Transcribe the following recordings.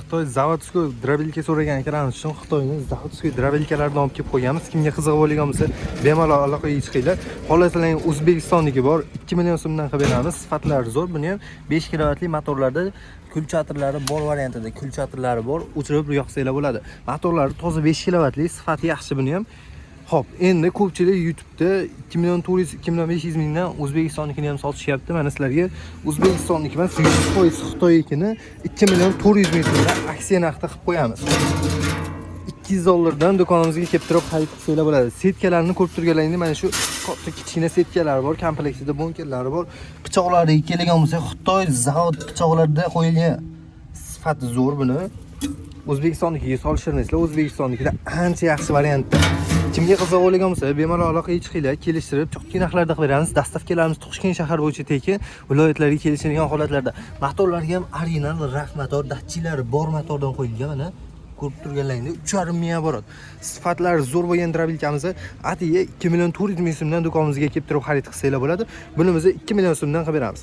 Xitoy заводской дробилка so'ragan akalarimiz uchun Xitoyning заводской дробилка laridan olib kelib qo'yganmiz. Kimga qiziq bo'lgan bo'lsa, bemalol aloqaga chiqinglar. Xohlasalar, O'zbekistonniki bor, 2 million so'mdan qilib beramiz. Sifatlari zo'r. Buni ham 5 kilovatli motorlarda, kulchatorlari bor variantida, kulchatorlari bor, o'chirib yoqsanglar bo'ladi. Motorlari toza 5 kilovatli, sifati yaxshi buni ham. Xo'p, endi ko'pchilik YouTube'da 2 million 400, 2 million 500 mingdan O'zbekistonnikini ham sotishyapti. Mana sizlarga O'zbekistonniki emas, 100% Xitoynikini 2 million 400 ming so'mdan aksiya narxida qilib qo'yamiz. 200 dollardan do'konimizga kelib turib xarid qilsanglar bo'ladi. Сетка larni ko'rib turganlaringda, mana shu katta, kichkina сетка lar bor, komplektida bonkerlari bor. Pichoqlariga kelgan bo'lsa, Xitoy zavod pichoqlarida qo'yilgan. Sifati zo'r buni. O'zbekistonnikiga solishtirmaysizlar, O'zbekistonnikida ancha yaxshi variantda. Kimga qiziq bo'lgan bo'lsa, bemalol aloqaga chiqinglar, kelishtirib, чётко narxlarda qilib beramiz. Доставка larimiz Toshkent shahar bo'yicha tekin, viloyatlarga kelishilgan holatlarda. Motorlarga ham original RAF motor, datchiklari bor motordan qo'yilgan, mana ko'rib turganlaringdek 3,5 ming оборот. Sifatlari zo'r bo'lgan дробилка mizni atiga 2 million 400 ming so'mdan do'konimizga kelib turib xarid qilsanglar bo'ladi. Buni biz 2 million so'mdan qilib beramiz.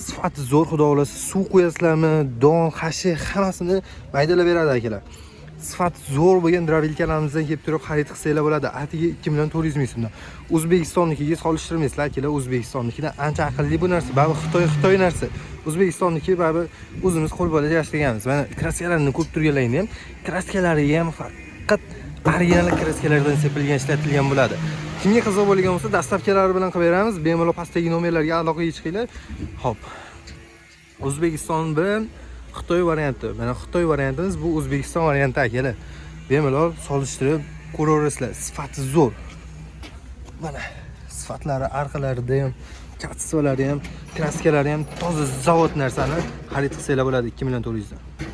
Sifati zo'r, xudo xohlasa, suv qo'yasizlarmi, don, xashi, hammasini maydalab beradi, akalar. Sifati zo'r bo'lgan дробилка larimizdan kelib turib xarid qilsanglar bo'ladi. Atiga 2 million 400 ming so'mdan. O'zbekistonnikiga solishtirmaysizlar, akalar, O'zbekistonnikidan ancha aqlli bu narsa. Baribir Xitoy Xitoy narsa. O'zbekistonniki baribir o'zimiz qo'l bola yashaganmiz. Mana краска larni ko'rib turganlaringda ham, краска lariga ham faqat original краска lardan sepilgan, ishlatilgan bo'ladi. Kimga qiziq bo'lgan bo'lsa, доставка lari bilan qilib beramiz. Bemalol pastdagi nomerlarga aloqaga chiqinglar. Xo'p. O'zbekiston bilan Xitoy varianti. Mana Xitoy variantimiz, bu O'zbekiston varianti, akalar. Bemalol solishtirib ko'raverasizlar. Sifati zo'r. Mana sifatlari, orqalarida ham, качество lari ham, краска lari ham toza zavod narsani xarid qilsanglar bo'ladi 2 million 400 dan.